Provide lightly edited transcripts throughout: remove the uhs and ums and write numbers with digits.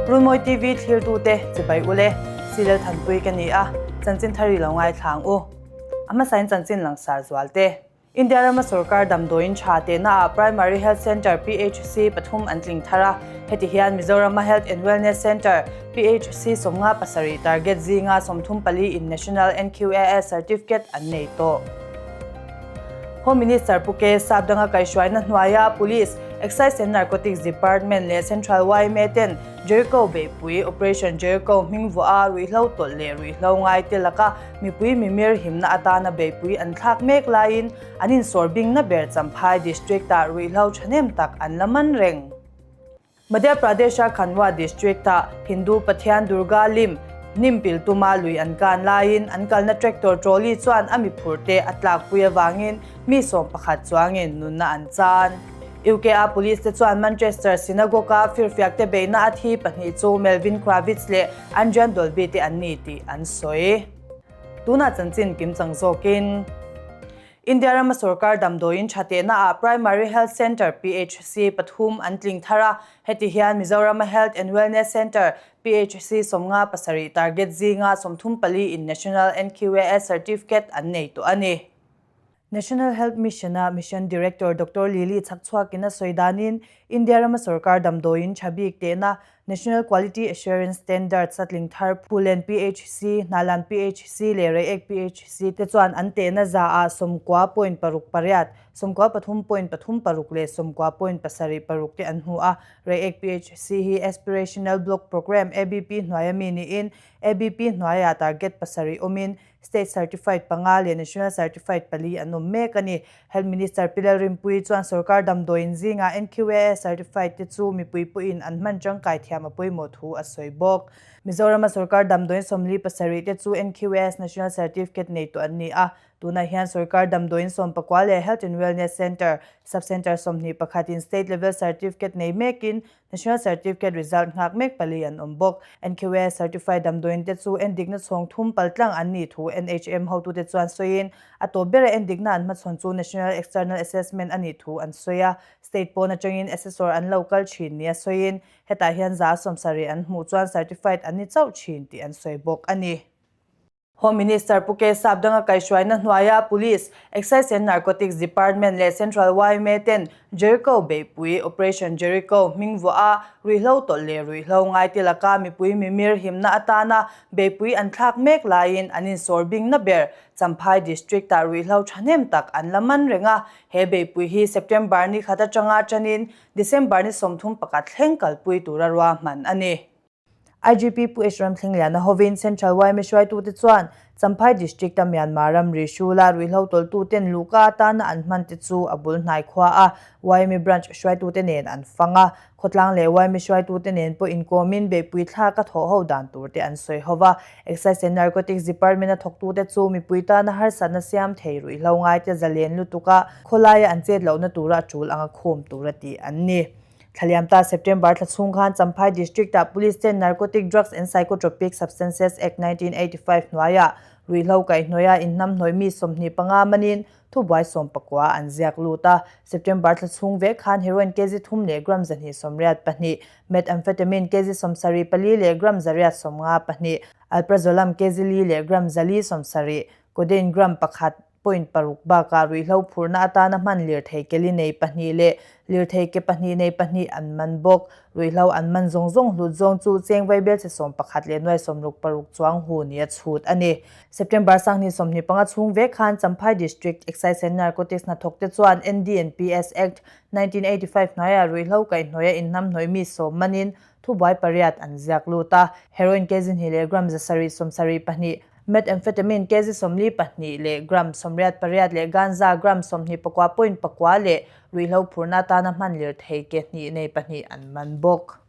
Runmawi TV thlirtute chibai ule, Silel Thanpui ka ni a, chanchin thar i lo ngaithla ang u. A hmasain chanchin langsar zual te. India rama sorkar damdawiin tha tehnaah Primary Health Centre, PHC, pathum an tling thar a, heti hian Mizorama Health and Wellness Centre, PHC, 57 target zinga 34 in National NQAS Certificate an nei tawh. Home Minister Pu K. Sapdanga kaihhruaina hnuaia Police, Excise and Narcotics Department leh Central yma ten Jericho beihpui, Operation Jericho, hming vuah a ruihhlo tawlh leh ruihhlo ngaite laka Mipui mimir himna atana beihpui an thlak mek laiin an insawr bingna ber Champhai District-ah ruihhlo thahnem tak an la man reng. Madhya Pradesh-a Khandwa District-ah Hindu pathian Durga lim hnim pil tuma lui an kan laiin an kalna tractor trolley chuan a miphurte a tlakpui avangin mi 11 chuangin nunna an chan. UK-a police te chuan Manchester Synagogue-a firfiakte beihna a thi pahnih chu Melvin Kravitz leh Andrian Dolby te an ni tih an sawi. Tunah chanchin kimchang zawkin India rama sorkar damdawiin tha tehnaah Primary Health Centre, PHC, pathum an tling thar a, heti hian Mizorama Health and Wellness Centre, PHC, 57 target zinga 34 in National NQAS Certificate an nei tawh a ni. National Health Mission-a Mission Director Doctor Lily chhakchhuakin a sawi danin India rama sorkar damdawiin tha bik tehna National Quality Assurance Standards a tling thar Phulen PHC, Hnalan PHC leh Reiek PHC te chuan an tehna zaah 90.68, 93.36 leh 90.76 te an hmu a. Reiek PHC hi Aspirational Block Programme, ABP, hnuaia mi niin ABP hnuaiah target pasarih awmin State Certified panga leh National Certified pali an awm mek a ni. Health Minister Pi Lalrinpuii chuan sorkar damdawiin zingah NQAS Certified te chu mipui pawhin an hman tangkai thiam a pawimawh thu a sawi bawk. Mizorama sorkar damdawiin 47 te chu NQAS National Certificate nei tawh an ni a. Tunah hian sorkar damdawiin 19 leh Health and Wellness Centre, Sub-Centre 21 in State Level Certificate nei mekin National Certificate result nghak mek pali an awm bawk. NQA certified damdawiin te chu endikna chhawng thum paltlang an nih thu NHM hotute chuan sawiin, a tawp bera endikna an hmachhawn chu National External Assessment a nih thu an sawi a. State pawn atangin assessor an lo kal thin nia sawiin, hetah hian 70% an hmuh chuan certified an ni chauh thin tih an sawi bawk a ni. Home Minister Pu K. Sapdanga kaihhruaina hnuaia Police, Excise and Narcotics Department leh Central yma ten Jericho beihpui, Operation Jericho, hming vuah a, ruihhlo tawlh leh ruihhlo ngaite laka mipui mimir himna atana beihpui an thlak mek laiin an insawr bingna ber Champhai District-ah ruihhlo thahnem tak an la man reng a. He beihpui hi September ni khat atanga tanin December ni 31 thleng kalpui tura ruahman a ni. IGP Pu H. Ramthlengliana hovin Central yma hruaitute chuan Champhai District-a Myanmar ramri hrula ruihhlo tawlhtuten luhka atana an hman te chu a bul hnai khua a, yma branch hruaitute nen an fang a. Khawtlang leh yma hruaitute nen pawh inkawmin beihpui thlak a thawh ho dan tur te an sawi ho va. Excise and Narcotics Department-a thawktute chu mipui tana harsatna siam thei ruihhlo ngaite zalen lutuka khawlaia an chet lohna tura a tul anga khawm tura tih an ni. Thlaliamta September thla chhung khan Champhai District-ah Police ten Narcotic Drugs and Psychotropic Substances Act 1985 hnuaiah ruihhlo kaihhnawih a inhnamhnawih mi 25 manin thubuai 19 an ziak lut a. September thla chhung vek khan heroin kg thum leh gram 224, methamphetamine kg 74 leh gram 854, alprazolam kg li leh gram 470, codeine gram pakhat, Point paruk bakah ruihhlo phurhna atana hman lirthei keli nei pahnih leh lirthei ke pahnih nei pahnih an man bawk. Ruihhlo an man zawng zawng hlut zawng chu cheng vaibelchhe 11 leh nuai 66 chuang hu nia chhut a ni. September 2025 chhung vek khan Champhai District Excise and Narcotics hnathawkte chuan NDNPS Act 1985 hnuaiah ruihhlo kaihhnawih a inhnamhnawih mi sawm manin thubuai pariat an ziak lut a. Heroin kg hnih leh gram 772, Methamphetamine kg 42 leh gram 88 leh ganja gram 29.9 leh ruihhlo phurna atana hman lirthei ke hnih nei pahnih an man bawk.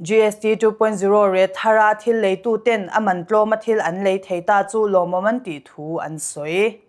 GST 2.0 rate thara thil leituten a man tlawma thil an lei thei ta chu lawmawm an tih thu an sawi.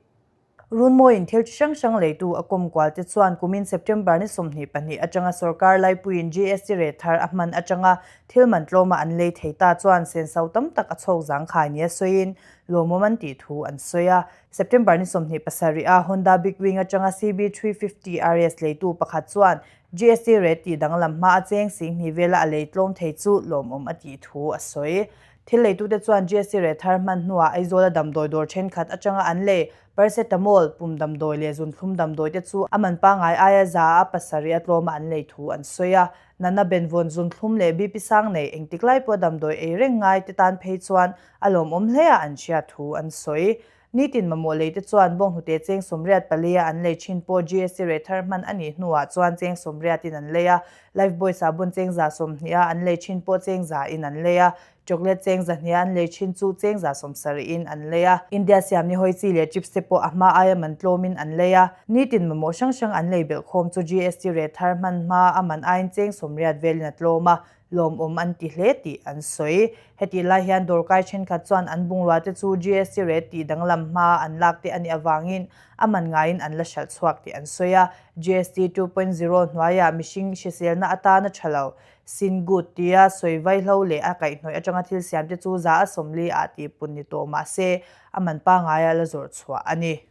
Runmawiin thil chi hrang hrang leitu a kawm kual te chuan kumin September ni 22 atanga sorkar laipuiin GST rate thar a hman atanga thil man tlawma an lei thei ta chuan senso tam tak a chhawk zangkhai nia sawiin lawmawm an tih thu an sawi a. September ni 27 a Honda Big Wing atanga CB 350 RS leitu pakhat chuan. GST rate tih danglam hma a cheng 10,000 vela a lei tlawm thei chu lawmawm a tih thu a sawi. Thil leitute chuan GST rate thar hman hnuah Aizawla damdawi dawr thenkhat atanga an lei Paracetamol, pum damdawi leh zunthlum damdawi te chu a man pangngai aia za a pasarih a tlawma an lei thu an sawi a. Natna benvawn zunthlum leh BP sang nei engtik lai pawh damdawi ei reng ngai te tan phei chuan a lawmawm hle a an hriat thu an sawi. Nitin mamawh lei te chuan bawnghnute cheng 84 a an lei thin pawh GST rate thar hman a nih hnuah chuan cheng 80 in an lei a, Lifebuoy sahbun cheng 120 a an lei thin pawh cheng 100 in an lei a, Chocolate cheng 200 a an lei thin chu cheng 70 in an lei a. India siam ni hawi chi leh chips te pawh a hma aia man tlawmin an lei a. Nitin mamawh hrang hrang an lei belh khawm chu GST rate thar hman hma a man aiin cheng 80 velin a tlawm a, lawmawm an ti hle tih an sawi. Hetih lai hian dawrkai thenkhat chuan an bungrua te chu GST rate tih danglam hma an lak te a nih avangin a man ngaiin an la hralh chhuak tih an sawi a. GST 2.0 hnuaiah mihring hriselna atana tha lo, sin good tia sawi vaihlo leh a kaihhnawih atanga thil siam te chu 140 ah tihpun ni tawh mah se a man pangaia la zawrh chhuah a ni.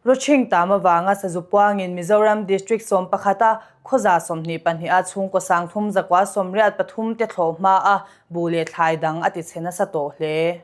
Rawchhing tam avanga sazu puangin Mizoram District 11 a khawza 22 a chhungkaw 30 183 te thlawh hma a buh leh thlai dang a tichhe nasa tawh hle.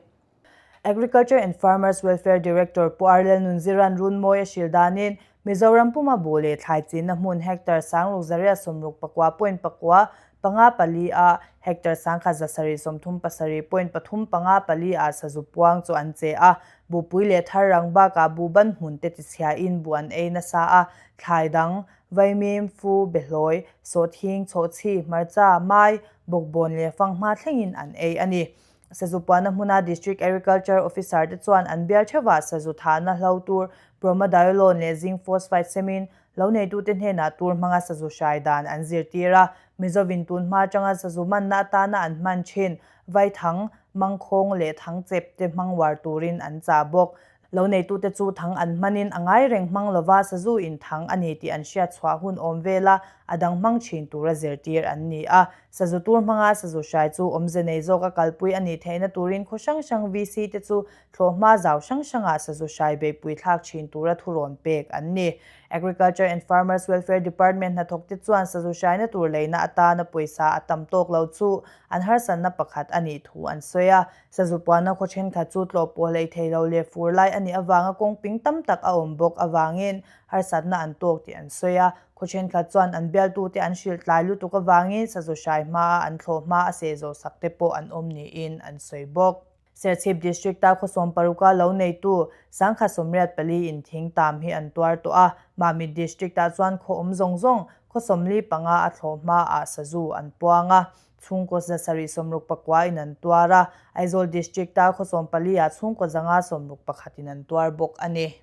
Agriculture and Farmers Welfare Director Pu Arlel Nunziran Runmawi a hrilh danin Mizoram puma buh leh thlai chinna hmun hectare 6669.9 5 4 a hectare 1737.37 ah sazu puang chu an che a, buhpui leh thar rang bakah buh ban hmun te tichhiain buh an ei nasa a, thlai dang, vaimim, fu, behlawi, sawhthing, chhawhchhi, hmarcha, mai, bawkbawn leh fanghma thlengin an ei a ni. Sazu puanna hmuna District Agriculture Officer te chuan an bial theuhah sazu thahna hlo tur Promadiolone leh Zinc Phosphide semin Lo neitute hnenah tur hmanga sazu hrai dan an zirtir a, Mizovin tun hma atanga sazu manna atana an hman thin vaithang, mangkhawng leh thangchep te hmang uar turin an chah bawk. Lo neitute chu thang an hmanin a ngai reng hmang lova sazu in thang a ni tih an hriat chhuah hun awm vela a dang hmang thin tura zirtir an ni a. Sazu tur hmanga sazu hrai chu awmze nei zawka kalpui a nih theihna turin khaw hrang hrang VC te chu Thlawhhma zau hrang hrangah sazu hrai beihpui thlak thin tura thurawn pek an ni. Agriculture and Farmers Welfare Department hnathawkte chuan sazu hraina tur leina atana pawisa a tam tawk lo chu an harsatna pakhat a nih thu an sawi a. Sazu puanna khaw thenkhat chu tlawh pawh hlei thei lo leh fur lai a nih avanga kawng ping tam tak a awm bawk avangin harsatna an tawk tih an sawi a. Khaw thenkhat chuan an bialtute an hrilh tlai lutuk avangin sazu hrai hmaa an thlawhhma a seh zawh sak te pawh an awm niin an sawi bawk. Serchhip District a khaw 16 a lo neitu 1084 in thing tam hi an tuar tawh a, Mamit District ah chuan khaw awm zawng zawng khaw 45 a thlawh hma ah sazu an puang a, chhungkaw 769 in an tuar a, Aizawl District a khaw 14 ah chhungkaw 561 in an tuar bawk a ni.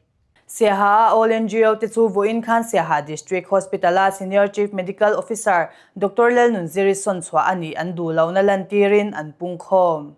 Siaha a All NGO te chu vawiin khan Siaha District Hospital a Senior Chief Medical Officer Doctor Lalnunziri sawn chhuah a nih an duh lohna lantirin an pungkhawm.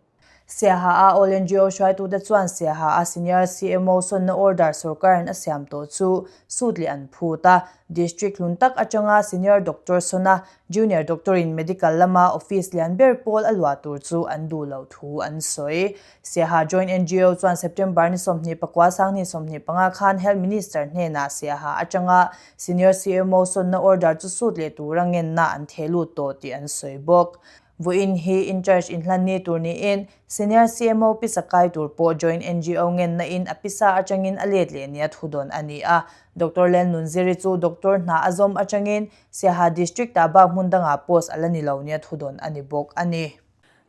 Siaha a All NGO hruaitute chuan Siaha a Senior CMO sawnna order sorkarin a siam tawh chu sut leh an phut a. District hlun tak atanga Senior Doctor sawna Junior Doctor in Medical lama office lian ber pawl a luah tur chu an duh loh thu an sawi. Siaha Joint NGO chuan September ni 29 2025 khan Health Minister hnenah Siaha atanga Senior CMO sawnna order chu sut leh tura ngenna an theh lut tawh tih an sawi bawk. Vawiin hi in-charge inhlan ni tur niin Senior CMO pisa kai tur pawh Joint NGO ngenna in a pisa atangin a let leh nia thudawn a ni a. Doctor Lalnunziri chu doctor hna a zawm atangin Siaha District ah bak hmun dangah post a la ni lo nia thudawn a ni bawk a ni.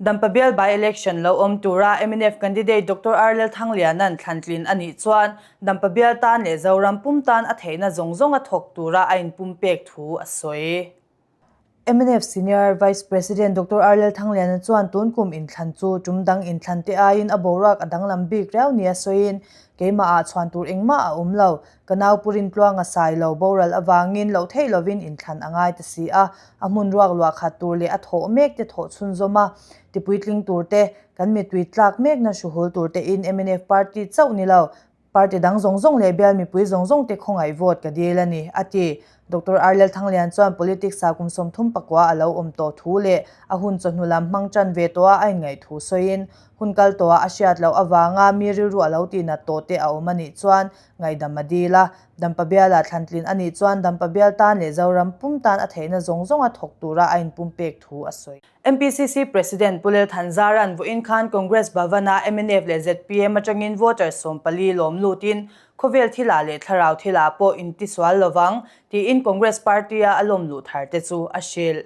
Dampa bial by-election lo awm tura mnf candidate Doctor R Lalthangliana'n thlantlin a nih chuan Dampa bial tan leh Zoram pum tan a theihna zawng zawng a thawk tura a inpumpek thu a sawi. Mnf Senior Vice President Doctor R Lalthangliana chuan tun kum inthlan chu tum dang inthlan te aiin a boruak a danglam bik riau nia sawiin, Keimahah chhuan tur engmah a awm lo. Ka nau Pu Rintluanga sai lo boral avangin loh theih lovin inthlan a ngai ta si a, a hmun ruak luah khat tur leh a thawh mek te thawh chhunzawm a, tipuitling tur te, kan mittui tlak mekna hruhul tur tein mnf party chauh ni lo, party dang zawng zawng leh bial mipui zawng zawng te khawngaih vote ka dil a ni, a ti. Doctor R Lalthanglian chuan politics-ah kum 34 a lo awm tawh thu leh a hun chawhnu lam hmang tan ve tawha a inngaih thu sawiin, hun kal tawha a hriat loh avanga mi rilru a lo tihnat tawh te a awm a nih chuan ngaihdam a dil a. Dampa bialah thlantlin a nih chuan Dampa bial tan leh Zoram pum tan a theihna zawng zawnga thawk tura a inpumpek thu a sawi. MPCC President Pu Lel Thanzara'n vawiin khan Congress Bhavan-a mnf leh zpm atangin voter 14 lawm lutin khawvel thilah leh thlarau thilah pawh intisual lovang tiin Congress Party-a a lawm luh thar te chu a hrilh.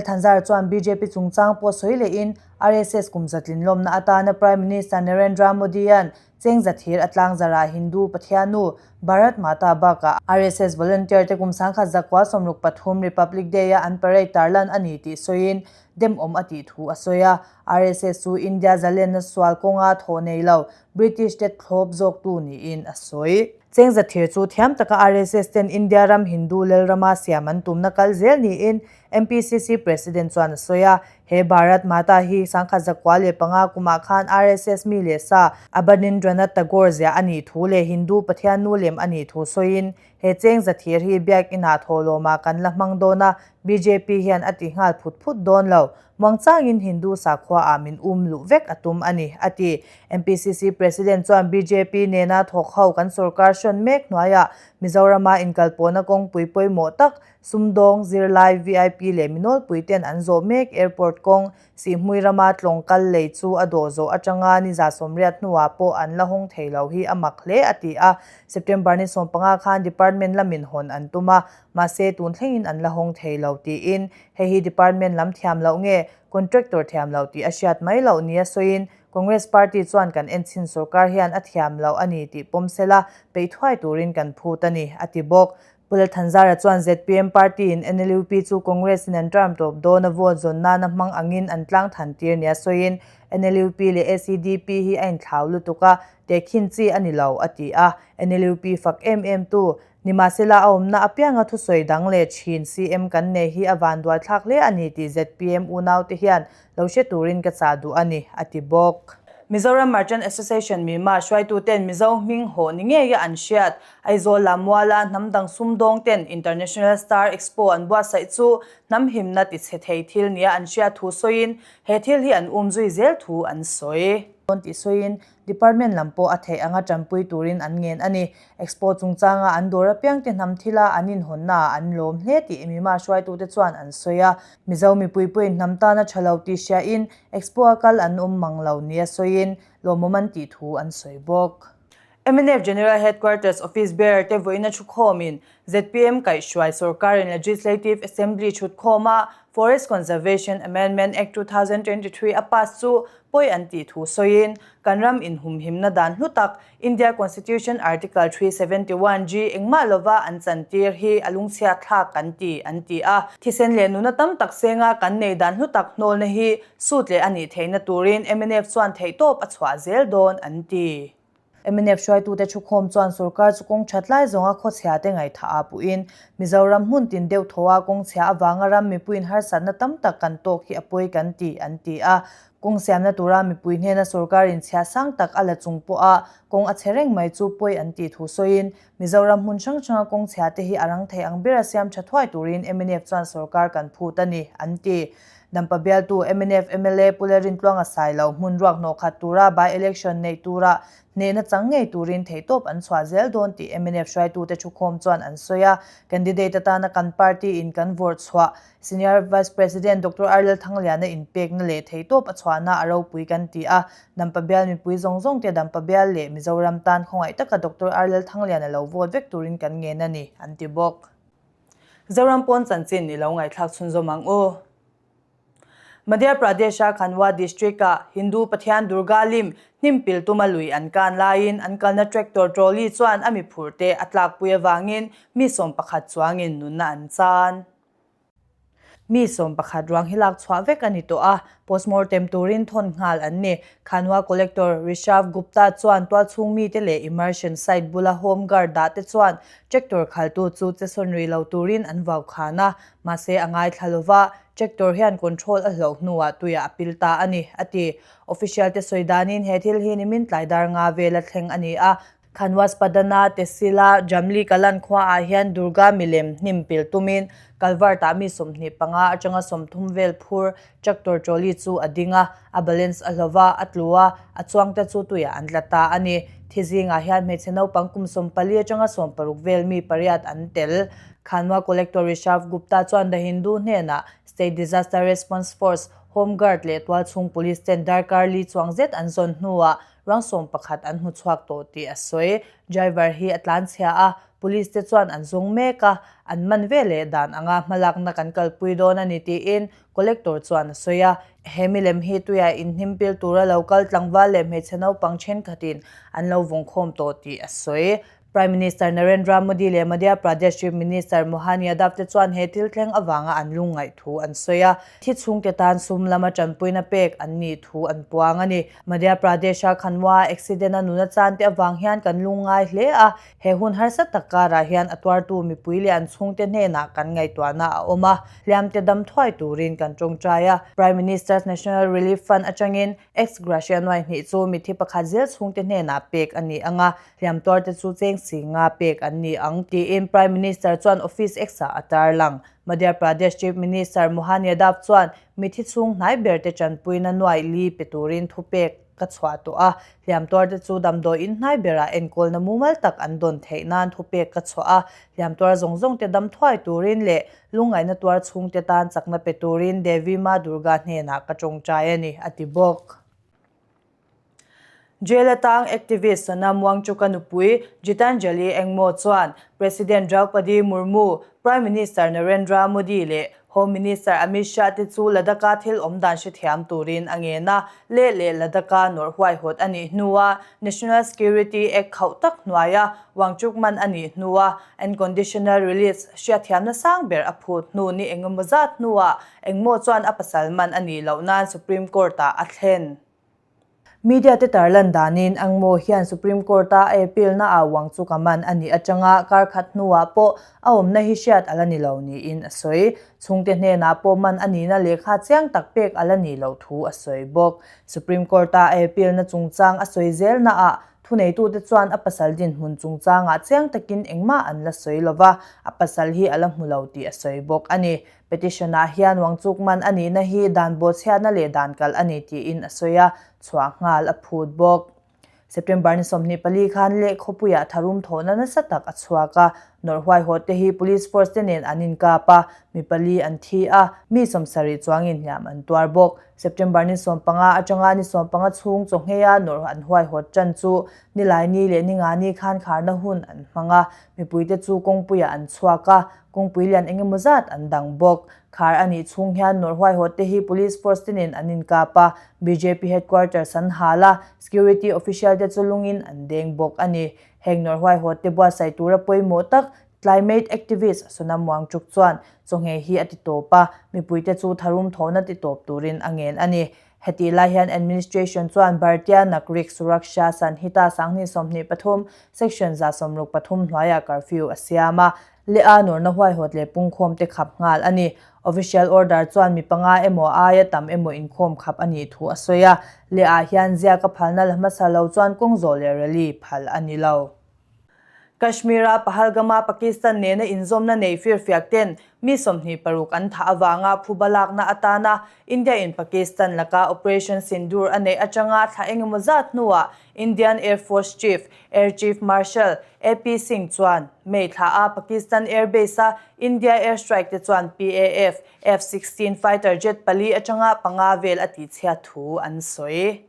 Thanzara chuan bjp chungchang pawh sawi lehin RSS kum zatlin lawmna atana Prime Minister Narendra Modi-a'n Cheng Zathir a tlangzarah Hindu Pathiannu Bharat Mata bakah RSS volunteer te kum 1963 Republic Day-a an parade tarlan a ni tih sawiin demawm a tih thu a sawi a. RSS chu India zalenna sual kawnga thawh nei lo British te thlawp zawktu niin a sawi. Cheng Zathir chu thiam taka RSS ten India ram Hindu lalrama siam an tumna kal zel niin MPCC President chuan a sawi a, he Bharat Mata hi 1905 kumah khan RSS mi leh sa Abanindranath Tagore ziah a nih thu leh Hindu Pathian nu lem a nih thu sawiin, he cheng zathir hi biakinah thawhlawmah kan la hmang dawn a, bjp hian a ti nghal phut phut dawn lo. Muangchangin Hindu sakhuaah min um luh vek a tum a ni, a ti. MPCC President chuan bjp nena thawk ho kan sorkar hrawn mek hnuaiah Mizorama inkalpawhna kawngpui pawimawh tak Sumdawng, zirlai, vip leh minawlpui ten an zawh mek airport kawng, Sihhmui rama tlawng kal lei chu a dawh zawh atanga ni 180 hnuah pawh an la hawng thei lo hi a mak hle a ti a. September ni 15 khan department lamin hawn an tum a, mahse tun thlengin an la hawng thei lo tiin hei hi department lam thiam loh nge contractor thiam loh tih a hriat mai loh nia sawiin Congress party chuan kan enchhin sorkar hian a thiam loh a ni tih pawm sela peih thuai turin kan phut a ni, a ti bawk. Pu Lalthanzara chuan zpm party-in NLUP chu Congress-in an term tawp dawn a vote zawn nana hmang angin an tlang than tir nia sawiin NLUP leh SEDP hi a inthlau lutuk a, tehkhin chi a ni lo, a ti a. NLUP fak em em tu, nimahsela a awmna apianga thusawi dang leh thin CM kan nei hi a vanduaithlak hle a ni tih zpm unaute hian lo hre turin ka chah duh a ni, a ti bawk. Mizoram Merchant Association Mima hruaituten Mizo hming hawh ni ngeia an hriat Aizawl Lammuala hnam dang sumdawng ten International Star Expo an buatsaih chu hnam himna tichhe thei thil nia an hriat thu sawiin he thil hi an umzui zel thu an sawi. Dawn tih sawiin Department lam pawh a theih anga tanpui turin an ngen a ni. Expo chungchanga an dawr apiangte hnam thila an inhawnnaah an lawm hle tih Mima hruaitute chuan an sawi a. Mizo mipui pawhin hnam tana tha lo tih hriain Expo a kal an awm mang lo nia sawiin lawmawm an tih thu an sawi bawk. Mnf General Headquarters Office Bearer te vawiina thukhawmin zpm kaihhruai sorkarin Legislative Assembly thutkhawma Forest Conservation Amendment Act 2023 a pass chu pawi an tih thu sawiin kan ram inhumhimna dan hlu tak India Constitution Article 371G engmah lova an chantir hi a lungchhiat thlak kan ti, an ti a. Thisen leh nuna tam tak senga kan nei dan hlu tak hnawlna hi sut leh a nih theihna turin mnf chuan theihtawp a chhuah zel dawn, an ti. Mnf hruaitute thukhawm chuan sorkar chu kawng that lai zawnga khawchhia te ngaihthah ah puhin Mizoram hmun tin deuh thaw a kawngchhia avanga ram mipuiin harsatna tam tak kan tawk hi a pawi kan ti, an ti a. Kawng siamna tura mipui hnena sorkar inchhia sang tak a la chung pawha kawng a chhe reng mai chu pawi an tih thu sawiin Mizoram hmun hrang hranga kawng chhia te hi a rang thei ang bera siam tha thuai turin mnf chuan sorkar kan phut a ni, an ti. Dampa bialtu mnf mla Pu Lalrintluanga Sailo hmun ruak hnawh khat tura by-election neih tura hnehna chang ngei turin theihtawp an chhuah zel dawn tih mnf hruaitute thukhawm chuan an sawi a. Candidate atana kan party in kan vawrh chhuah Senior Vice President Doctor R Lalthangliana inpekna leh theihtawp a chhuahna a ropui kan ti a. Dampa bial mipui zawng zawng te Dampa bial leh Mizoram tan khawngaih taka Doctor R Lalthangliana lo vote vek turin kan ngen a ni, an ti bawk. Zoram pawn chanchin i lo ngaihthlak chhunzawm ang u. Madhya Pradesh-a Khandwa District-ah Hindu pathian Durga lim hnim pil tuma lui an kan laiin an kalna tractor trolley chuan a mi phurhte a tlakpui avangin mi 11 chuangin nunna an chan. Mi 11 ruang hi lak chhuah vek a ni tawh a, postmortem turin thawn nghal an ni. Khanwa Collector Rishav Gupta chuan tualchhung mite leh immersion site bula home guard dah te chuan tractor khaltu chu che sawn rih lo turin an vau khan a, mahse a ngaithla lova, tractor hian control a hloh hnuah tuiah a pil ta a ni, a ti. Official te sawi danin he thil hi nimin tlai dar nga vela thleng a ni a. Khanwas Padana, Tehsil-a Jamli Kalan khuaah hian Durga milem hnim pil tumin culvert-ah mi 25 atanga 30 vel phur tractor trolley chu a ding a, a balance a hlo va, a tlu a, a chuangte chu tuiah an tla ta a ni. Thi zingah hian hmeichhe naupang kum 14 atanga 16 vel mi pariat an tel. Khanwa Collector Rishav Gupta chuan The Hindu hnenah State Disaster Response Force, Home Guard leh tualchhung Police ten darkar li chuang zet an zawn hnuah Ruang 11 an hmu chhuak tawh tih a sawi. Driver hi a tlanchhia a, police te chuan an zawng mek a, an man ve leh dan anga hmalakna kan kalpui dawn a ni tiin Collector chuan a sawi a. He milem hi tuiah inhnim pil tura lo kal tlangval leh hmeichhe naupang thenkhatin an lo vawngkhawm tawh tih a sawi. Prime Minister Narendra Modi leh Madhya Pradesh Chief Minister Mohan Yadav te chuan he thil thleng avanga an lungngaih thu an sawi a, thi chhungte tan sum lama tanpuina pek an nih thu an puang a ni. Madhya Pradesh-a Khanwa accident-a nuna chante avang hian kan lungngai hle a, he hun harsa tak karah hian a tuartu mipui leh an chhungte hnenah kan ngaihtuahna a awm a, hliamte dam thuai turin kan tawngtai a. Prime Minister's National Relief Fund atangin ex gratia nuai hnih chu mithi pakhat zel chhungte hnenah pek a ni ang a, Hliam tuarte chu cheng si nga pek an ni ang tiin Prime Minister chuan Office X-ah a tarlang. Madhya Pradesh Chief Minister Mohan Yadav chuan mithi chhung hnai berte tanpuina nuaih li pe turin thupek ka chhuah tawh a, hliam tuarte chu damdawi in hnai berah enkawlna mumal tak an dawn theih nan thupek ka chhuah a, hliam tuar zawng zawngte dam thuai turin leh lungngaihna tuar chhungte tan chakna pe turin Devi Ma Durga hnenah ka tawngtai a ni, a ti bawk. Jail atang activist Sonam Wangchuk-a nupui Gitanjali Engmo chuan President Draupadi Murmu, Prime Minister Narendra Modi leh Home Minister Amit Shah te chu Ladakh-a thil awm dan hrethiam turin a ngen a, leh leh Ladakh-a nawrh huaihawt a nih hnua National Security Act khauh tak hnuaia Wangchuk man a nih hnua unconditional release hriatthiamna sang ber a phut hnu ni engemaw zat hnuah Engmaw chuan a pasal man a nih loh nan Supreme Court-ah a thlen. Media te tarlan danin Angmaw hian Supreme Court-a a appeal naah Wang chu ka man a nih atanga kar khat hnuah pawh a awmna hi hriat a la ni lo niin a sawi. Chhungte hnenah pawh man a nihna lehkha chiang tak pek a la nih loh thu a sawi bawk. Supreme Court-a a appeal na chungchang a sawi zel naah Thuneitute chuan a pasal dinhmun chungchangah chiang takin engmah an la sawi lo va, a pasal hi a la hmu lo tih a sawi bawk a ni. Petition-ah hian Wangchuk man a nihna hi dan bawhchhiatna leh dan kalh a ni tiin a sawi a, chhuah nghal a phut bawk. September ni 24 khan leh khawpuiah tharum thawhna nasa tak a chhuak a, nawrh huaihawt te hi police force te nen an inkap a, mi pali an thi a, mi 70 chuangin hliam an tuar bawk. September ni 15 atanga ni 15 chhung chawngheia nawrh an huaihawt tan chu Nilaini leh Ningani khan kharna hun an hmang a, mipuite chu kawngpuiah an chhuak a, kawngpui lian eng emaw zat an dang bawk. Khar a nih chhung hian nawrh huaihawt te hi police force te nen an inkap a, bjp headquarters an hal a, security official te chu lungin an deng bawk a ni. Heng nawrh huaihawt te buatsaih tura pawimawh tak Climate activist Sonam Wangchuk chuan chawnghe hi a ti tawp a, mipuite chu tharum thawhna ti tawp turin a ngen a ni. Hetih lai hian administration chuan Bhartiya Nagrik Suraksha Sanhita 2023 Section 163 hnuaiah curfew a siam a, leh a nawrna huaihawt leh pungkhawm te khap nghal a ni. Official order chuan mi panga emaw aia tam emaw inkhawm khap a nih thu a sawi a, leh ah hian ziaka phalna la hmasa lo chuan kawng zawh leh rally phal a ni lo. Kashmir-a Pahalgam-a Pakistan nena inzawmna nei firfiak ten mi 26 an thah avanga phuba lakna atana India-in Pakistan laka Operation Sindoor a neih atanga thla engemaw zat hnuah Indian Air Force Chief, Air Chief Marshal AP Singh chuan May thla a Pakistan Air Base-a India Air Strike te chuan PAF F-16 fighter jet pali atanga panga vel a tihchhiat thu an sawi.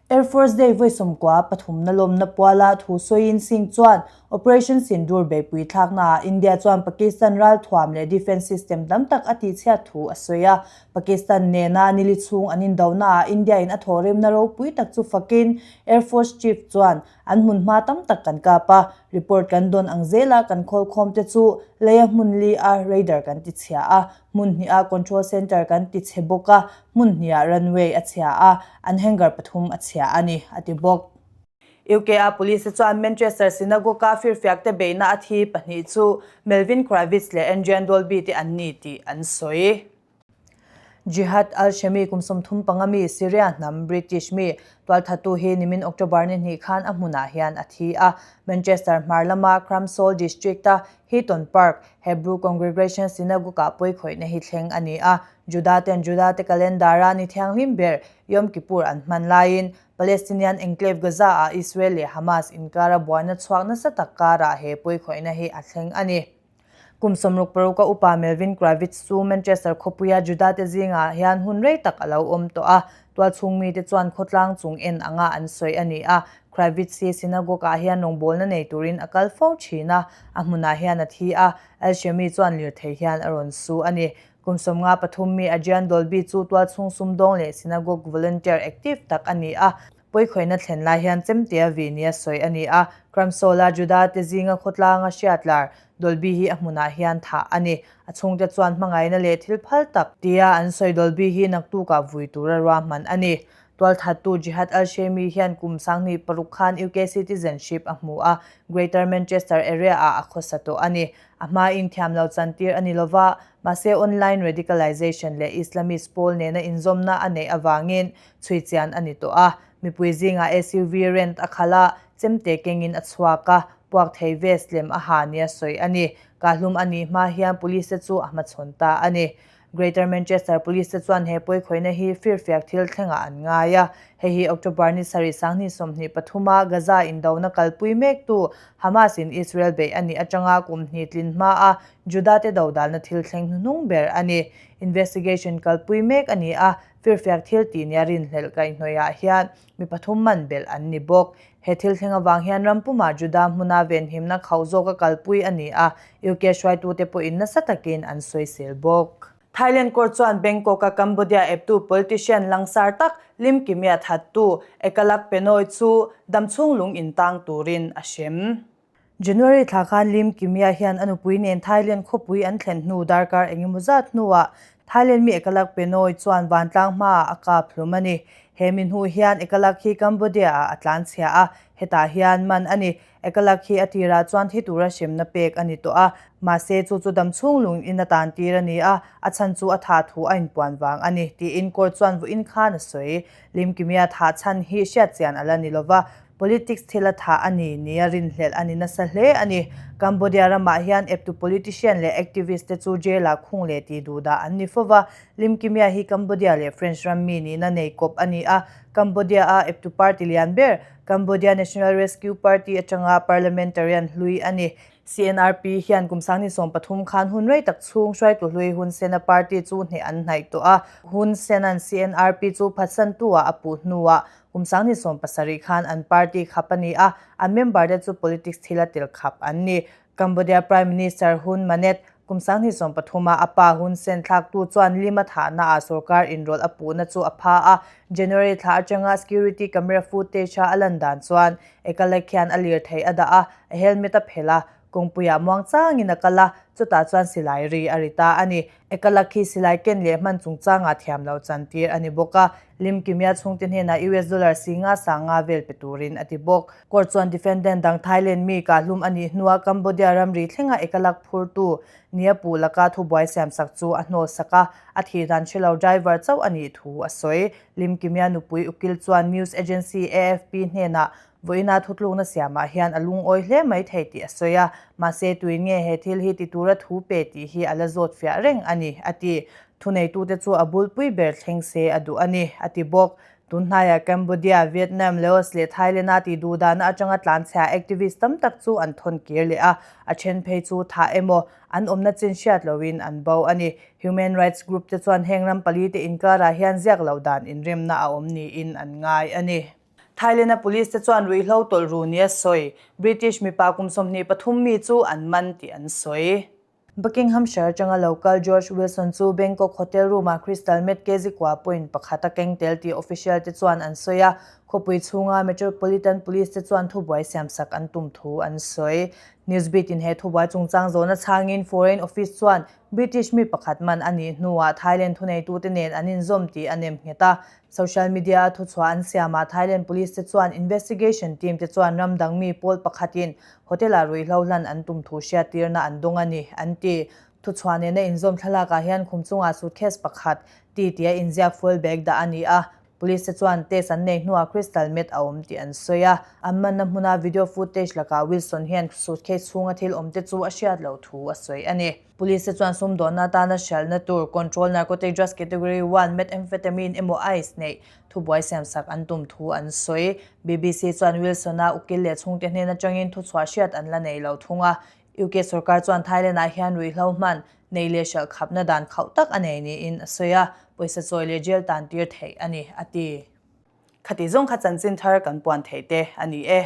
Air Force Day vawi sawmkua pathumna lawmna puala thu sawiin Singh chuan Operation Sindoor beihpui thlaknaah India chuan Pakistan ralthuam leh defence system tam tak a tihchhiat thu a sawi a. Pakistan nena nili chhung an indonaah India-in a thawhrimna ropui tak chu fakin Air Force Chief chuan an hmunhma tam tak kan kap a, report kan dawn ang zela kan khawlkhawm te chu leia hmun li a radar kan tichhia a, Hmun hnihah control centre kan ti chhe bawk a, hmun hnihah runway a chhia a, an hangar pathum a chhia a ni, a ti bawk. UK-a police te chuan Manchester Synagogue-a firfiakte beihna a thi pahnih chu Melvin Kravitz leh Andrian Dolby te an ni tih an sawi. Jihad al-Shami kum 35 mi Syria hnam British mi tualthattu hi nimin October ni hnih khan a hmunah hian a thi a. Manchester hmar lama Crumpsall District-a Heaton Park Hebrew Congregation Synagogue-ah pawikhawihna hi thleng a ni a. Juda ten Juda te calendar-a ni thianghlim ber Yom Kippur an hman laiin Palestinian enclave Gaza-ah Israel leh Hamas inkara buaina chhuak nasa tak karah he pawikhawihna hi a thleng a ni. Kum 66 a upa Melvin Kravitz chu Manchester khawpuia Juda te zingah hian hun rei tak a lo awm tawh a, tualchhung mite chuan khawtlang chung en anga an sawi a ni a. Kravitz hi synagogue-ah hian rawngbawlna nei turin a kal fo thin a, a hmunah hian a thi a, Al-Shami chuan lirthei hian a rawn su a ni. Kum 53 mi Adrian Dolby chu tualchhung sumdawng leh synagogue volunteer active tak a ni a, Pawikhawihna thlen lai hian chemtea vih nia sawi a ni a, Cramsawla Juda te zinga khawtlanga hriatlar Dolby hi a hmunah hian thah a ni. A chhungte chuan hmangaihna leh thil phal tak tia an sawi Dolby hi naktukah vui tura ruahman a ni. Tualthattu Jihad al-Shemi hian kum 2006 khan UK citizenship a hmu a, Greater Manchester area-ah a khawsa tawh a ni. A hmain thiam lo chantir a ni lova, mahse online radicalization leh Islamist pawl nena inzawmna a neih avangin Chhui chian a ni tawh a, mipui zingah SUV rent a khalh a, chemte kengin a chhuak a, puak thei vest lem a ha nia sawi a ni. Kahlum a nih hma hian police te chu a hmachhawn ta a ni. Greater Manchester Police te chuan he pawikhawihna hi firfiak thil thlengah an ngai a, hei hi October ni sarih 2023 a Gaza indona kalpui mektu Hamas in Israel beih a nih atanga kum hnih tlin hma a Juda te dodalna thil thleng hnuhnung ber a ni. Investigation kalpui mek a ni a, Firfiak thil tih nia rinhlelh kaihhnawihah hian mi pathum man belh an ni bawk. He thil thleng avang hian ram pumah Juda hmuna venhimna khauh zawka kalpui a ni a, UK hruaitute pawhin nasa takin an sawisel bawk. Thailand court chuan Bangkok-a Cambodia eptu politician langsar tak Lim Kimia thattu Ekalak Penoy chu damchhung lung intang turin a hrem. January thla khan Lim Kimia hian a nupui nen Thailand khawpui an thlen hnu darkar engemaw zat hnuah Thailand mi Ekalak Penoy chuan vantlang hmaah a kap hlum a ni. He mi hnu hian Ekalak hi Cambodia-ah a tlanchhia a, hetah hian man a ni. Ekalak hi a tirah chuan thi tura hremna pek a ni tawh a, mahse chu chu damchhung lung in a tan tir a ni a, a chhan chu a thah thu a inpuan vang a ni, tiin court chuan vawiin khan a sawi. Lim Kimia thah chhan hi hriatchian a la ni lova, Politics thil a thah a ni nia rinhlelh a ni nasa hle a ni. Cambodia ramah hian eptu politician leh activist te chu jail-ah khung leh tih duh dah an ni fo va. Lim Kimia hi Cambodia leh French ram mi nihna nei kawp a ni a. Cambodia-a eptu party lian ber, Cambodia National Rescue Party atanga parliamentarian hlui a ni. CNRP hian kum 2013 khan hun rei tak chhung hruaitu hlui Hun Sen-a party chu hneh an hnaih tawh a. Hun Sen-a'n CNRP chu phatsantu-ah a puh hnuah Kum 2017 khan an party khap a ni a, an member te chu politics thila tel khap an ni. Cambodia Prime Minister Hun Manet, kum 2013 a a pa Hun Sen thlaktu chuan Lim-a thahnaah sorkar inrawlh a puhna chu a pha a. January thla atanga security camera footage-a a lan dan chuan Ekalek hian a lirthei a dah a, a helmet a phelh a, kawngpuiah muangchangin a kal a, chutah chuan silai ri a ri ta a ni. Ekalak hi silai ken leh hman chungchangah thiam loh chantir a ni bawk a, Lim Kimia chhungte hnenah US dollar 50 sanga vel pe turin a ti bawk. Court chuan defendant dang Thailand mi kahhlum a nih hnua Cambodia ramri thlenga Ekalak phurtu nia puh laka thubuai siamsak chu a hnawlsak a, a thih dan hre lo driver chauh a nih thu a sawi. Lim Kimia nupui ukil chuan news agency AFP hnenah Vawiina thutlukna siamah hian a lungawi hle mai thei tih a sawi a, mahse tuin nge he thil hi ti tura thu pe tih hi a la zawt fiah reng a ni, a ti. Thuneitute chu a bulpui ber thleng se a duh a ni, a ti bawk. Tun hnaiah Cambodia, Vietnam, Laos leh Thailand-a tih duh dahna atanga tlanchhia activist tam tak chu an thawn kir leh a, a then phei chu thah emaw, an awmna chin hriat loin an bo a ni. Human rights group te chuan heng ram pali te inkarah hian ziak loh dan inremna a awm niin an ngai a ni. Thailand-a police te chuan ruihhlo tawlh ru nia sawi, British mipa kum 23 mi chu an man tih an sawi. Buckinghamshire atanga lo kal George Wilson chu Bangkok hotel room-ah crystal meth kg kua point pakhat a keng tel tih official te chuan an sawi a, khawpui chhunga Metropolitan Police te chuan thubuai siamsak an tum thu an sawi. Newsbeat in he thubuai chungchang zawhna chhangin Foreign Office chuan British mi pakhat man a nih hnuah Thailand thuneitute nen an inzawm tih a nem nghet a. Social media-a thuchhuah an siamah Thailand police te chuan investigation team te chuan ram dang mi pawl pakhatin hotel-ah ruihhlo hlan an tum thu hriattirna an dawng a ni, an ti. Thuchhuah nena inzawm thlalakah hian khum chungah suitcase pakhat ti tia inziak fuel bag dah a ni a, Police te chuan test an nei hnuah crystal meth a awm tih an sawi a, an manna hmuna video footage lakah Wilson hian suitcase chhunga thil awm te chu a hriat loh thu a sawi a ni. Police te chuan sumdawnna atana hralhna tur Control Narcotic Drugs Category One Methamphetamine emaw ice neih thubuai siamsak an tum thu an sawi. BBC chuan Wilson-a ukil leh chhungte hnen atangin thuchhuah hriat an la nei lo thung a, UK sorkar chuan Thailand-ah hian ruihhlo hman, nei leh hralh khapna dan khauh tak a nei niin a sawi a, pawisa chawi leh jail tan tir theih a ni, a ti. Khati zawng kha chanchin thar kan puan theih te a ni e.